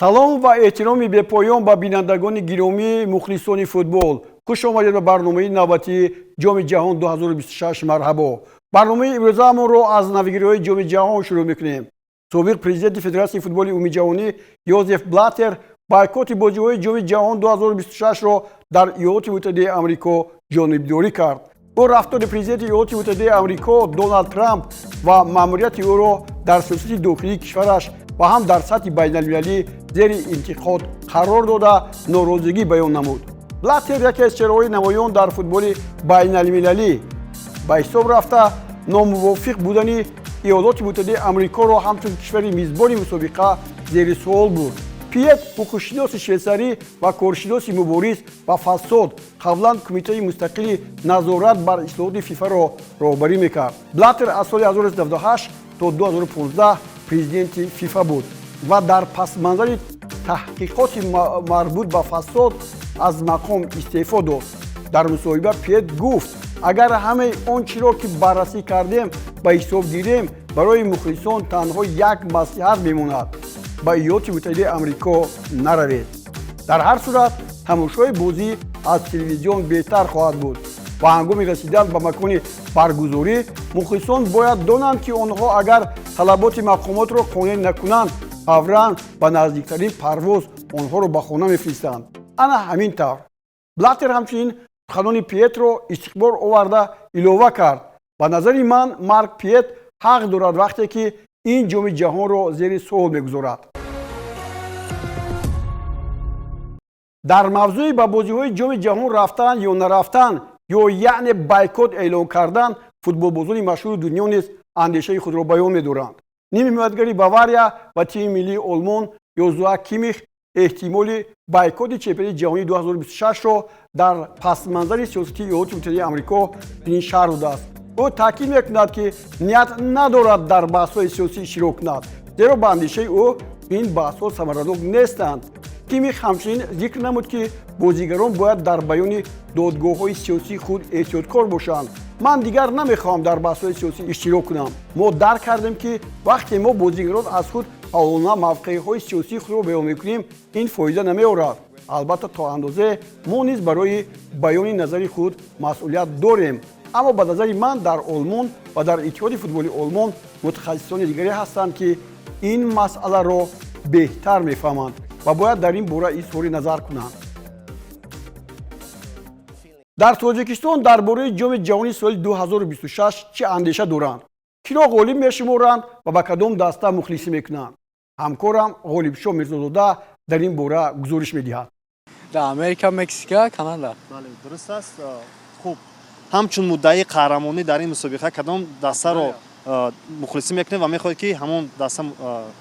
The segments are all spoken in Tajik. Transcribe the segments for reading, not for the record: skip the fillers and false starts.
Салом ва эҳтироми бепоён ба бинандагони гиромӣ, мухлисони футбол. Хуш омадед ба барномаи навбатии Ҷоми ҷаҳон 2026. Марҳабо! Барномаи имрӯзаамонро аз навигириҳои Ҷоми ҷаҳон шурӯъ мекунем. Собиқ президенти Федератсияи футболи умумиҷаҳонӣ Йозеф Блатер бойкоти бозиҳои Ҷоми ҷаҳон 2026-ро дар Иёлоти Муттаҳидаи Амрико ҷонибдорӣ кард. Ӯ рафтори президенти Иёлоти Муттаҳидаи Амрико Доналд Трамп ва маъмурияти ӯро дар сиёсати дохилии кишвараш ва ҳам дар сатҳи байналмилалӣ зери интиқод қарор дода, норозигӣ баён намуд. Блатер яке аз чеҳраҳои намоён дар футболи байналмилалӣ ба ҳисоб рафта, номувофиқ будани Иёлоти Муттаҳидаи Амрикоро ҳамчун кишвари мизбони мусобиқа зери суол бурд. Пиет, ҳуқуқшиноси швейтсарӣ ва коршиноси мубориз ба фасод, қаблан Кумитаи мустақили назорат бар ислоҳоти ФИФАро роҳбарӣ мекард. Блатер аз соли 1998 то 2015 президенти ФИФА буд ва дар пасманзари таҳқиқоти марбут ба фасод аз мақом истеъфо дод. Дар мусоҳиба Пиет гуфт: «Агар ҳамаи он чиро, ки баррасӣ кардем, ба ҳисоб гирем, барои мухлисон танҳо як маслиҳат мемонад: ба Иёлоти Муттаҳидаи Амрико наравед. Дар ҳар сурат, тамошои бозӣ аз телевизион беҳтар хоҳад буд ва ҳангоми расидан ба макони баргузорӣ мухлисон бояд донанд, ки онҳо агар талаботи мақомотро қонеъ накунанд, фавран ба наздиктарин парвоз онҳоро ба хона мефиристанд». Ана ҳамин тавр, Блатер ҳамчунин суханони Пиетро истиқбол оварда, илова кард: «Ба назари ман, Марк Пиет ҳақ дорад, вақте ки ин Ҷоми ҷаҳонро зери суол мегузорад». Дар мавзӯи ба бозиҳои Ҷоми ҷаҳон рафтан ё нарафтан, ё яъне бойкот эълон кардан, футболбозони машҳури дунё низ андешаи худро баён медоранд. Ними ҳимоятгари Бавария ва тими миллии Олмон Йозуа Кимих эҳтимоли бойкоти чемпионати ҷаҳонии 2026-ро дар пасманзари сиёсати Иёлоти Муттаҳидаи Амрико чунин шарҳ додааст. Ӯ таъкид мекунад, ки ният надорад дар баҳсҳои сиёсӣ иштирок кунад, зеро ба андешаи ӯ ин баҳсҳо самаранок нестанд. Кимих ҳамчунин зикр намуд, ки бозигарон бояд дар баёни додгоҳҳои сиёсии худ эҳтиёткор бошанд. «Ман дигар намехоҳам дар баҳсҳои сиёсӣ иштирок кунам. Мо дарк кардем, ки вақте мо, бозигарон, аз худ фаъолона мавқеъҳои сиёсии худро баён мекунем, ин фоида намеорад. Албатта, то андозе мо низ барои баёни назари худ масъулият дорем, аммо ба назари ман, дар Олмон ва дар Иттиҳоди футболи Олмон мутахассисони дигаре ҳастанд, ки ин масъаларо беҳтар мефаҳманд ва бояд дар ин бора изҳори назар кунанд». Дар Тоҷикистон дар бораи Ҷоми ҷаҳони соли 2026 чӣ андеша доранд, киро ғолиб мешуморанд ва ба кадом даста мухлисӣ мекунанд, ҳамкорам Ғолибшоҳ Мирзозода дар ин бора гузориш медиҳад. Да, Америка, Мексика, Канада. Бале, дуруст аст. Хуб, ҳамчун муддаи қаҳрамонӣ дар ин мусобиқа кадом дастаро мухлисӣ мекунед ва мехоҳед, ки ҳамон даста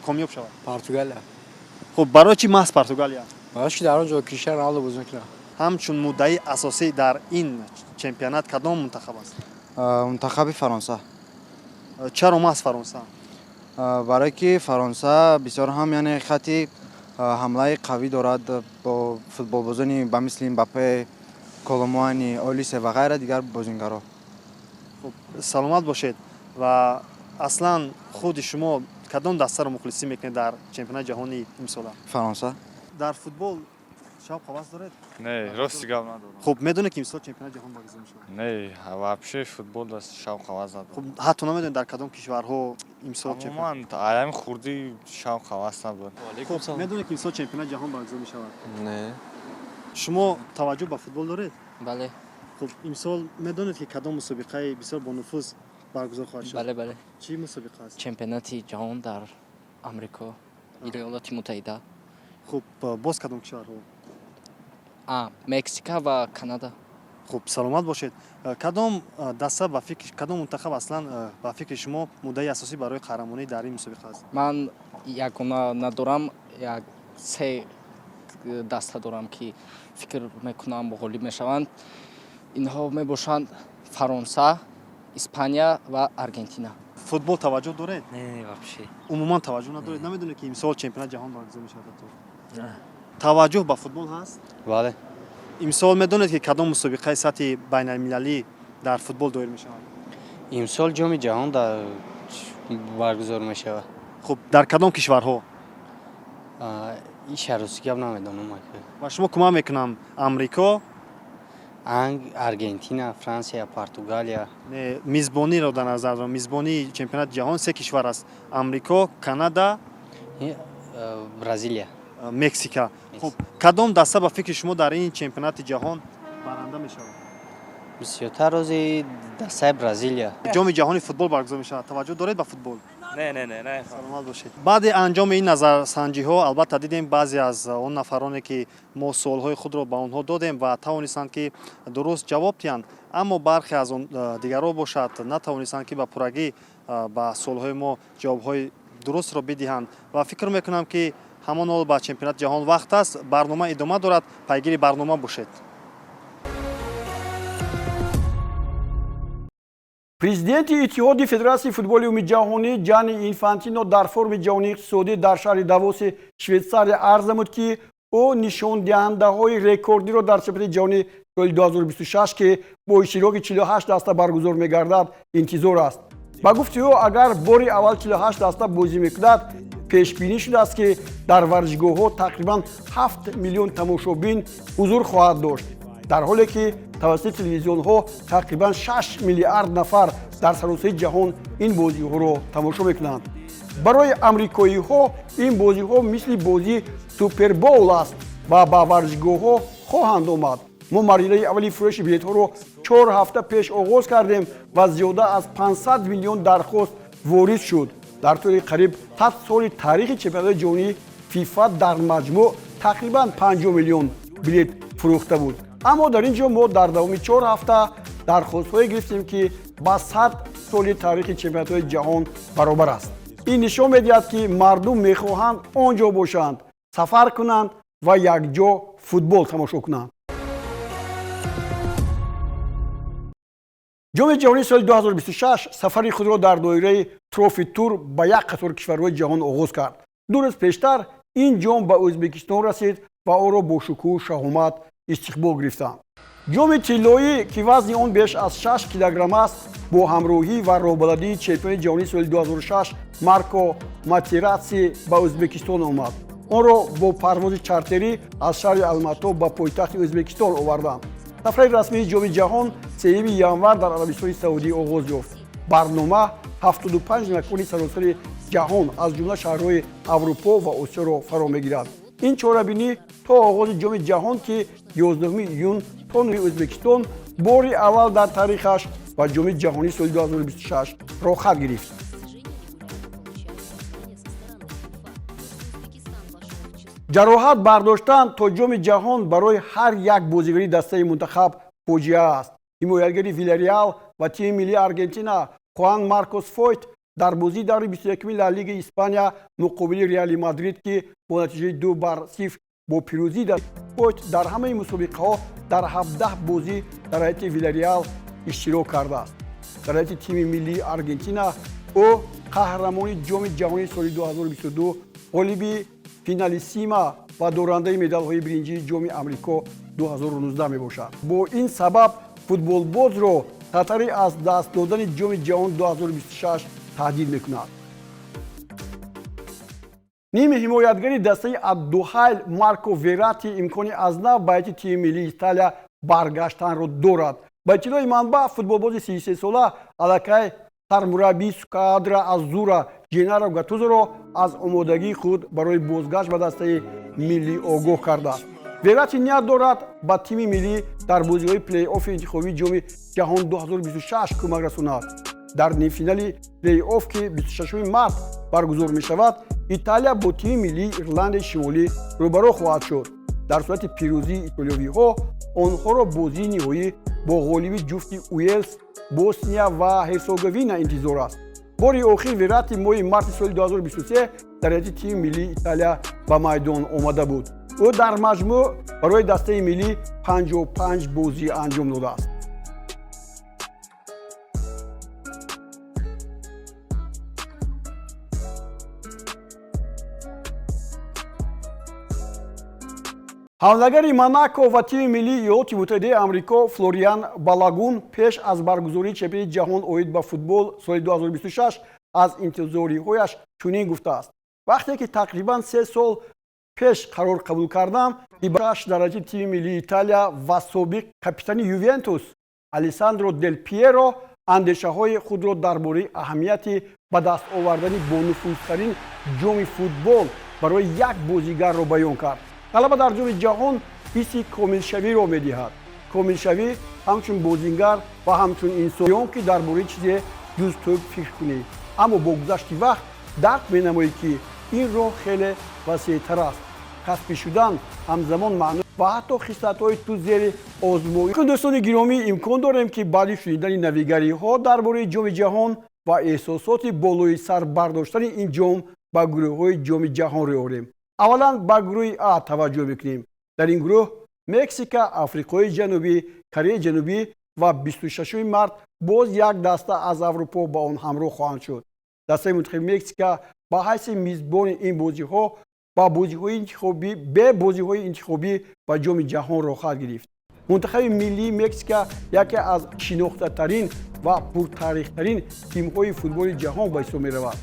комёб шавад? Португалия. Хуб, барои чӣ маҳз Португалия? Барои ки дар он ҷо Криштиану Роналду бозӣ мекунад. Ҳамчун муддаи асосӣ дар ин чемпионат кадом мунтахаб аст? Мунтахаби Фаронса. Чаро маҳз Фаронса? Барое ки Фаронса бисёр ҳам, яъне, хати ҳамлаи қавӣ дорад бо футболбозони ба мисли Мбаппе, Коломуани, Олисе ва ғайра дигар бозингаро. Хуб, саломат бошед. Ва аслан худи шумо кадом дастаро мухлисӣ мекунед дар чемпионати ҷаҳони имсола? Фаронса. Дар футбол шавқ ҳавас доред? Не, рости гап, надорам. Хуб, медонед, ки имсол чемпионати ҷаҳон баргузор мешавад? Не, вообще футбол шавқ ҳавас надорам. Хуб, ҳатто намедонед, дар кадом кишварҳо имсол чемпионат? Умуман аями хурдӣ шавқ ҳавас набуд. Хуб, медонед, ки имсол чемпионати ҷаҳон баргузор мешавад? Не. Шумо таваҷҷӯҳ ба футбол доред? Бале. Хуб, имсол медонед, ки кадом мусобиқаи бисёр бонуфуз баргузор хоҳад шуд? Бале. Чӣ мусобиқа аст? Чемпионати ҷаҳон дар Амрико, Иёлоти Муттаҳида. Хуб, боз кадом кишварҳо? А, Мексика ва Канада. Хуб, саломат бошед. Кадом даста ба фикр, кадом мунтахаб аслан ба фикри шумо муддаи асосӣ барои қаҳрамонӣ дар ин мусобиқа аст? Ман ягона надорам, як се даста дорам, ки фикр мекунам, ғолиб мешаванд. Инҳо мебошанд: Фаронса, Испания ва Аргентина. Футбол таваҷҷӯҳ доред? Не, вообще. Умуман таваҷҷӯҳ надоред? Намедонед, ки имсол чемпионати ҷаҳон баргузор мешавад? Таваҷҷӯҳ ба футбол ҳаст? Бале. Имсол медонед, ки кадом мусобиқаи сатҳи байналмилалӣ дар футбол доир мешавад? Имсол Ҷоми ҷаҳон дар баргузор мешавад. Хуб, дар кадом кишварҳо? Иша рости гап намедонам ака. Ба шумо кӯмак мекунам: Амрико. Аргентина, Франсия, Португалия. Не, мизбониро дар назар дорам. Мизбонии чемпионати ҷаҳон се кишвар аст: Амрико, Канада, Бразилия. Мексика. Хуб, кадом даста ба фикри шумо дар ин чемпионати ҷаҳон баранда мешавад? Бисёртар рози дастаи Бразилия. Ҷоми ҷаҳони футбол баргузор мешавад. Таваҷҷӯҳ доред ба футбол? Не, не, не, не. Саломат бошед. Баъди анҷоми ин назарсанҷиҳо, албатта, дидем, баъзе аз он нафароне, ки мо суолҳои худро ба онҳо додем ва тавонистанд, ки дуруст ҷавоб диҳанд, аммо бархе аз он дигарҳо бошад, натавонистанд, ки ба пуррагӣ ба суолҳои мо ҷавобҳои дурустро бидиҳанд. Ва фикр мекунам, ки ҳамон ҳол ба чемпионати ҷаҳон вақт аст, барнома идома дорад, пайгири барнома бошед. Президенти Иттиҳоди Федератсияи футболи умумиҷаҳонӣ Ҷанни Инфантино дар форуми ҷаҳонии иқтисодӣ дар шаҳри Давоси Швейтсария арз намуд, ки ӯ нишондиҳандаҳои рекордиро дар чемпионати ҷаҳонии соли 2026, ки бо иштироки 48 даста баргузор мегардад, интизор аст. Ба гуфти ӯ, агар бори аввал 48 даста бозӣ мекунад, пешбинӣ шудааст, ки дар варзишгоҳҳо тақрибан 7 миллион тамошобин ҳузур хоҳад дошт, дар ҳоле ки тавассути телевизионҳо тақрибан 6 миллиард нафар дар саросари ҷаҳон ин бозиҳоро тамошо мекунанд. Барои амрикоиҳо ин бозиҳо мисли бозии Супербоул аст ва ба варзишгоҳҳо хоҳанд омад. Мо марҳилаи аввали фурӯши билетҳоро 4 ҳафта пеш оғоз кардем ва зиёда аз 500 миллион дархост ворид шуд. Дар тӯли қариб 100 соли таърихи чемпионати ҷаҳонии ФИФА дар маҷмӯъ тақрибан 50 миллион билет фурӯхта буд, аммо дар ин ҷо мо дар давоми 4 ҳафта дархостҳое гирифтем, ки ба 100 соли таърихи чемпионатҳои ҷаҳон баробар аст. Ин нишон медиҳад, ки мардум мехоҳанд он ҷо бошанд, сафар кунанд ва якҷо футбол тамошо кунанд. Ҷоми ҷаҳонии соли 2026 сафари худро дар доираи Трофи Тур ба як қатор кишварҳои ҷаҳон оғоз кард. 2 рӯз пештар ин ҷом ба Ӯзбекистон расид ва ӯро бо шукӯҳу шаҳомат истиқбол гирифтанд. Ҷоми тиллоӣ, ки вазни он беш аз 6 килограмм аст, бо ҳамроҳӣ ва роҳбаладии чемпиони ҷаҳонии соли 2006 Марко Матератси ба Ӯзбекистон омад. Онро бо парвози чартерӣ аз шаҳри Алмато ба пойтахти Ӯзбекистон оварданд. Сафари расмии Ҷоми ҷаҳон 3 январ дар Арабистони Саудӣ оғоз ёфт. Барнома 75 макони саросари ҷаҳон, аз ҷумла шаҳрҳои Аврупо ва Осиёро фаро мегирад. Ин чорабинӣ то оғози Ҷоми ҷаҳон, ки 11 июн то Ӯзбекистон бори аввал дар таърихаш ба Ҷоми ҷаҳонии соли 2026 роҳхат гирифт. Ҷароҳат бардоштан то Ҷоми ҷаҳон барои ҳар як бозигари дастаи мунтахаб фоҷиа аст. Ҳимоятгари Вилареал ва тими миллии Аргентина Хуан Маркос Фойт дар бозии даври 21 Ла Лигаи Испания муқобили Реали Мадрид, ки бо натиҷаи 2-0 бо пирӯзӣ, Фойт дар ҳамаи мусобиқаҳо дар 17 бозӣ дар ҳайати Вилареал иштирок кардааст. Дар ҳайати тими миллии Аргентина ӯ қаҳрамони Ҷоми ҷаҳонии соли 2022, ғолиби Финалиссима ва дорандаи медалҳои биринҷии Ҷоми Амрико 2019 мебошад. Бо ин сабаб футболбозро хатари аз даст додани Ҷоми ҷаҳон 2026 таҳдид мекунад. Ними ҳимоятгари дастаи Аддухайл Марко Верати имкони аз нав ба ҳайати тими миллии Италия баргаштанро дорад. Ба иттилои манбаъ, футболбози 33сола аллакай сармураббии Сквадра Аззура Ҷеннаро Гатузоро аз омодагии худ барои бозгашт ба дастаи миллӣ огоҳ кардааст. Верати ният дорад ба тими миллӣ дар бозиҳои плей-оффи интихобии Ҷоми ҷаҳон 2026 кӯмак расонад. Дар нимфинали плей-офф, ки 26 март баргузор мешавад, Италия бо тими миллии Ирландияи Шимолӣ рӯбарӯ хоҳад шуд. Дар сурати пирӯзии итолиёвиҳо, онҳоро бозии ниҳоӣ бо ғолиби ҷуфти Уелс, Босния ва Ҳерсоговина интизор аст. Бори охир Верати моҳи марти соли 2023 дар ҳайати тими миллии Италия ба майдон омада буд. Ӯ дар маҷмӯъ барои дастаи миллӣ 55 бозӣ анҷом додааст. Ҳамлагари Монако ва тими миллии Иёлоти Муттаҳидаи Амрико Флориан Балагун пеш аз баргузории чемпионати ҷаҳон оид ба футбол соли 2026 аз интизориҳояш чунин гуфтааст: «Вақте ки тақрибан 3 сол Пеш қарор қабул кардам, ки ба дараҷаи тими миллии Италия ва собиқ капитани Ювентус Алессандро Дел Пьеро андешаҳои худро дар бораи аҳамияти ба даст овардани бонуфузтарин ҷоми футбол барои як бозигарро баён кард. Ғалаба дар Ҷоми ҷаҳон ҳисси комилшавиро медиҳад, комилшавӣ ҳамчун бозингар ва ҳамчун инсон, ки дар бораи чизе ҷуз тӯб фикр кунӣ. Аммо бо гузашти вақт дарк менамоӣ, ки ин роҳ хеле васеътар аст. Касбӣ шудан ҳамзамон маъно ва ҳатто хислатҳои ту зери озмоиш. Дӯстони гиромӣ, имкон дорем, ки баъди шунидани навигариҳо дар бораи Ҷоми ҷаҳон ва эҳсосоти болои сар бардоштани ин ҷом ба гурӯҳҳои Ҷоми ҷаҳон рӯ орем. Аввалан ба гурӯҳи А таваҷҷӯҳ мекунем. Дар ин гурӯҳ Мексика, Африқои Ҷанубӣ, Кореяи Ҷанубӣ ва 26 март боз як даста аз Аврупо ба он ҳамроҳ хоҳанд шуд. Дастаи мунтахаби Мексика ба ҳайси мизбони ин бозиҳо ба бозиҳои интихобӣ бе бозиҳои интихобӣ ба Ҷоми ҷаҳон роҳхат гирифт. Мунтахаби миллии Мексика яке аз шинохтатарин ва пуртарихтарин тимҳои футболи ҷаҳон ба ҳисоб меравад,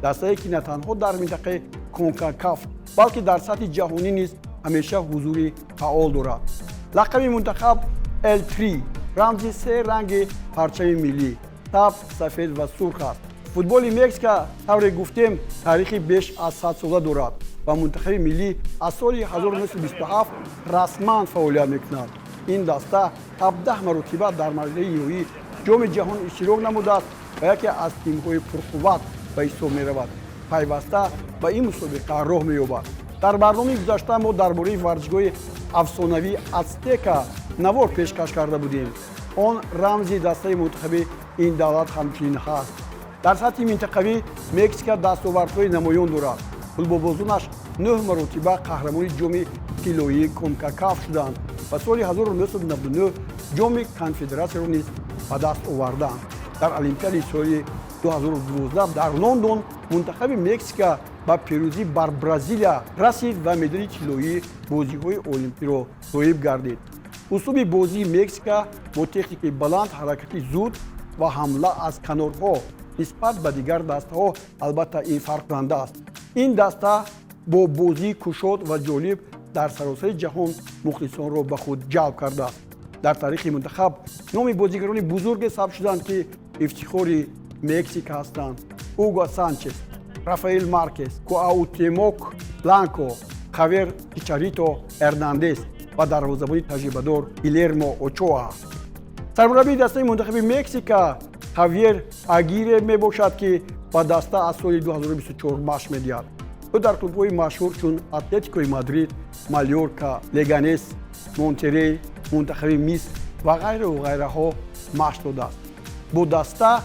дастае ки на танҳо дар минтақаи Конкакаф, балки дар сатҳи ҷаҳонӣ низ ҳамеша ҳузури фаъол дорад. Лақаби мунтахаб Эл Три рамзи се ранги парчами миллӣ: сабз, сафед ва сурх аст. Футболи Мексика, тавре гуфтем, таърихи беш аз 100-сола дорад ва мунтахаби миллӣ аз соли 1927 расман фаъолият мекунад. Ин даста 17 маротиба дар марҳилаи ниҳоии Ҷоми ҷаҳон иштирок намудааст ва яке аз тимҳои пурқувват ба ҳисоб меравад, пайваста ба ин мусобиқа роҳ меёбад. Дар барномаи гузашта мо дар бораи варзишгоҳи афсонавии Ацтека навор пешкаш карда будем. Он рамзи дастаи мунтахаби ин давлат ҳамчунин ҳаст. Дар сатҳи минтақавӣ Мексика дастовардҳои намоён дорад. Футболбозонаш нӯҳ маротиба қаҳрамони Ҷоми тиллоии Конкакаф шуданд ва соли 1999 Ҷоми Конфедератсияро низ ба даст оварданд. Дар Олимпиади соли 2012 дар Лондон мунтахаби Мексика ба пирӯзӣ бар Бразилия расид ва медали тиллоии бозиҳои олимпиро соҳиб гардид. Услуби бозии Мексика бо техникаи баланд, ҳаракати зуд ва ҳамла аз канорҳо нисбат ба дигар дастаҳо албатта ин фарқкунанда аст. Ин даста бо бозии кушод ва ҷолиб дар саросари ҷаҳон мухлисонро ба худ ҷалб кардааст. Дар таърихи мунтахаб номи бозигарони бузурге сабт шуданд, ки ифтихори Мексика ҳастанд: Уго Санчес, Рафаэл Маркес, Куаутемок Бланко, Хавер Чичарито Эрнандес ва дарвозабони таҷрибадор Гилермо Очоа. Сармураббии дастаи мунтахаби Мексика Хавьер Агире мебошад, ки ба даста аз соли 2024 машқ медиҳад. Ӯ дар клубҳои машҳур чун Атлетикои Мадрид, Малёрка, Леганес, Монтерей, мунтахаби Миср ва ғайрау ғайраҳо машқ додааст. Бо даста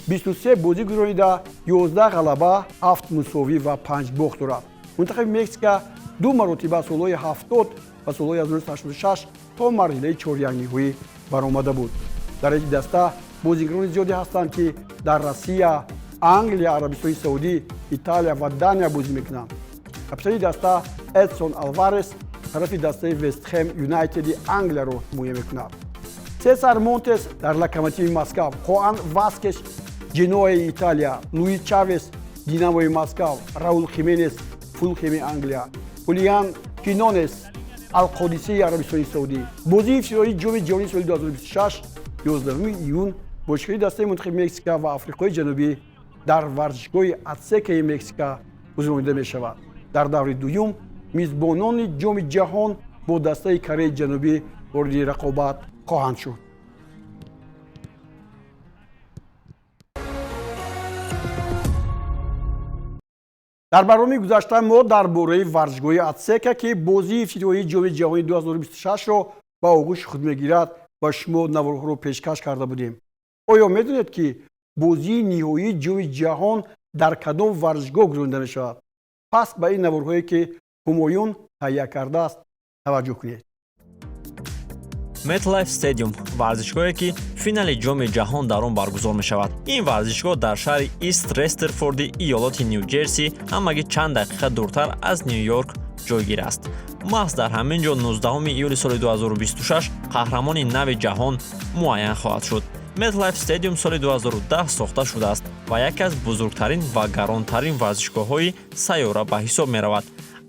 23 бозӣ гузаронида, 11 ғалаба, 7 мусовӣ ва 5 бохт дорад. Мунтахаби Мексика ду маротиба, солҳои 70 ва солҳои 1986, то марҳилаи чорякниҳоӣ баромада буд. Дар ҳайати даста бозигарони зиёде ҳастанд, ки дар Россия, Англия, Арабистони Саудӣ, Италия ва Дания бозӣ мекунанд. Капитани даста Эдсон Алварес тарафи дастаи Вестхем Юнайтеди Англияро ҳимоя мекунад. Сесар Монтес дар Локомотиви Москав, Хоан Васкес Ҷеноаи Италия, Луи Чавес Динамои Москав, Раул Хименес Фулхеми Англия, Хулиан Кинонес Алқодисияи Арабистони Саудӣ. Бозии ифтитоҳии Ҷоми ҷаҳонии соли 2026 11 июн бо иштироки дастаи мунтахаби Мексика ва Африқои Ҷанубӣ дар варзишгоҳи Ацтекаи Мексика гузаронида мешавад. Дар даври дуюм мизбонони Ҷоми ҷаҳон бо дастаи Кореяи Ҷанубӣ вориди рақобат хоҳанд шуд. Дар барномаи гузашта мо дар бораи варзишгоҳи Ацтека, ки бозии ифтитоҳии Ҷоми ҷаҳонии 2026-ро ба оғӯши худ мегирад, ба шумо наворҳоро пешкаш карда будем. Оё медонед, ки бозии ниҳоии Ҷоми ҷаҳон дар кадом варзишгоҳ гузаронида мешавад? Пас ба ин наворҳое, ки Ҳумоюн таҳия кардааст, таваҷҷӯҳ кунед. MetLife Stadium — варзишгоҳе, ки финали Ҷоми ҷаҳон дар он баргузор мешавад. Ин варзишгоҳ дар шаҳри Ист Резерфорди иёлоти Ню-Ҷерси, ҳамагӣ чанд дақиқа дуртар аз Ню-Йорк ҷойгир аст. Маҳз дар ҳамин ҷо 19 июли соли 2026 қаҳрамони нави ҷаҳон муайян хоҳад шуд. MetLife Stadium соли 2010 сохта шудааст ва яке аз бузургтарин ва гаронтарин варзишгоҳҳои сайёра ба ҳисоб меравад.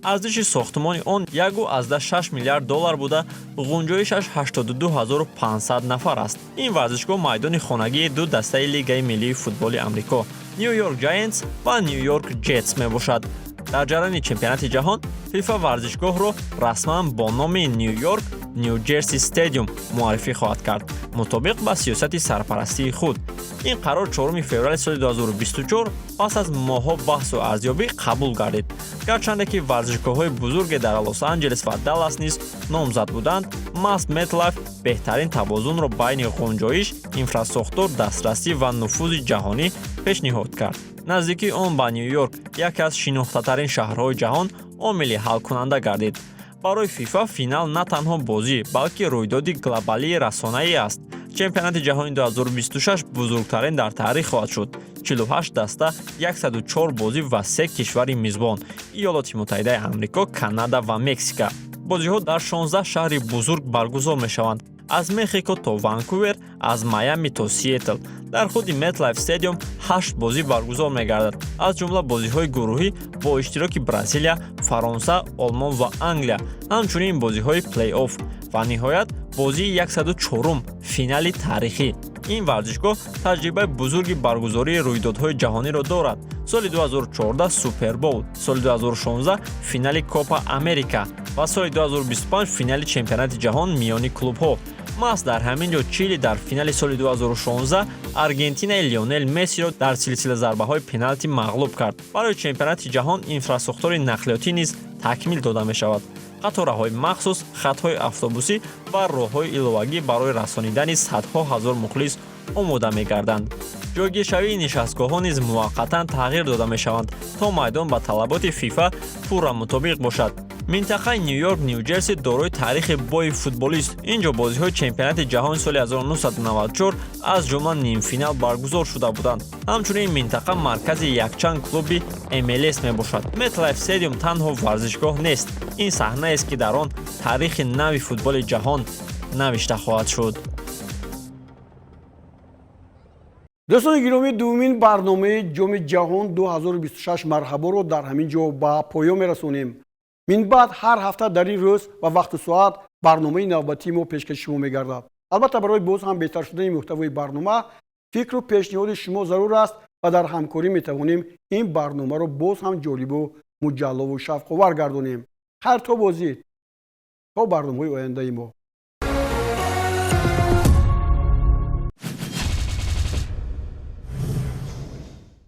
Арзиши сохтмони он 1,6 миллиард доллар буда, ғунҷоишаш 82 500 нафар аст. Ин варзишгоҳ майдони хонагии ду дастаи Лигаи миллии футболи Амрико, Ню Йорк Giants ва Ню Йорк Jets мебошад. Дар ҷараёни чемпионати ҷаҳон ФИФА варзишгоҳро расман бо номи Ню Йорк Ню Ҷерси Стадиум муаррифӣ хоҳад кард, мутобиқ ба сиёсати сарпарастии худ. Ин қарор 4 феврали соли 2024 пас аз моҳҳо баҳсу арзёбӣ қабул гардид. Гарчанде ки варзишгоҳҳои бузурге дар Лос-Анҷелес ва Даллас низ номзад буданд, маҳз Метлайф беҳтарин тавозунро байни ғунҷоиш, инфрасохтор, дастрасӣ ва нуфузи ҷаҳонӣ пешниҳод кард. Наздикии он ба Ню Йорк, яке аз шинохтатарин шаҳрҳои ҷаҳон, омили ҳалкунанда гардид. Барои ФИФА финал на танҳо бозӣ, балки рӯйдоди глобалии расонаӣ аст. Чемпионати ҷаҳони 2026 бузургтарин дар таърих хоҳад шуд: 48 даста, 104 бозӣ ва се кишвари мизбон: Иёлоти Муттаҳидаи Амрико, Канада ва Мексика. Бозиҳо дар 16 шаҳри бузург баргузор мешаванд, аз Мехико то Ванкувер, аз Майами то Сиэтл. Дар худи Метлайф Стадиум ҳашт бозӣ баргузор мегардад, аз ҷумла бозиҳои гурӯҳӣ бо иштироки Бразилия, Фаронса, Олмон ва Англия, ҳамчунин бозиҳои плей-офф ва ниҳоят бозии 104-ум, финали таърихӣ. Ин варзишгоҳ таҷрибаи бузурги баргузории рӯйдодҳои ҷаҳониро дорад: соли 2014 Супербоул, соли 2016 финали Копа Америка ва соли 2025 финали чемпионати ҷаҳон миёни клубҳо. Маҳз дар ҳамин ҷо Чили дар финали соли 2016 Аргентинаи Лионел Мессиро дар силсила зарбаҳои пеналти мағлуб кард. Барои чемпионати ҷаҳон инфрасохтори нақлиётӣ низ такмил дода мешавад: қатораҳои махсус, хатҳои автобусӣ ва роҳҳои иловагӣ барои расонидани садҳо ҳазор мухлис омода мегарданд. Ҷойгиршавии нишастгоҳҳо низ муваққатан тағйир дода мешаванд, то майдон ба талаботи ФИФА пурра мутобиқ бошад. Минтақаи Ню Йорк Ню Ҷерси дорои таърихи бои футболист. Ин ҷо бозиҳои чемпионати ҷаҳони соли 1994, аз ҷумла нимфинал, баргузор шуда буданд. Ҳамчунин минтақа маркази якчанд клуби МЛС мебошад. Метлайф Стадиум танҳо варзишгоҳ нест, ин саҳнаест, ки дар он таърихи нави футболи ҷаҳон навишта хоҳад шуд. Дӯстони гиромӣ, дуввумин барномаи Ҷоми ҷаҳон 2026 марҳаборо дар ҳамин ҷо ба поён мерасонем. Минбаъд ҳар ҳафта дар ин рӯз ва вақту соат барномаи навбатии мо пешкаши шумо мегардад. Албатта, барои боз ҳам беҳтар шудани мӯҳтавои барнома фикру пешниҳоди шумо зарур аст ва дар ҳамкорӣ метавонем ин барномаро боз ҳам ҷолибу муҷаллову шавқовар гардонем. Хайр, то бозӣ, то барномаҳои ояндаи мо.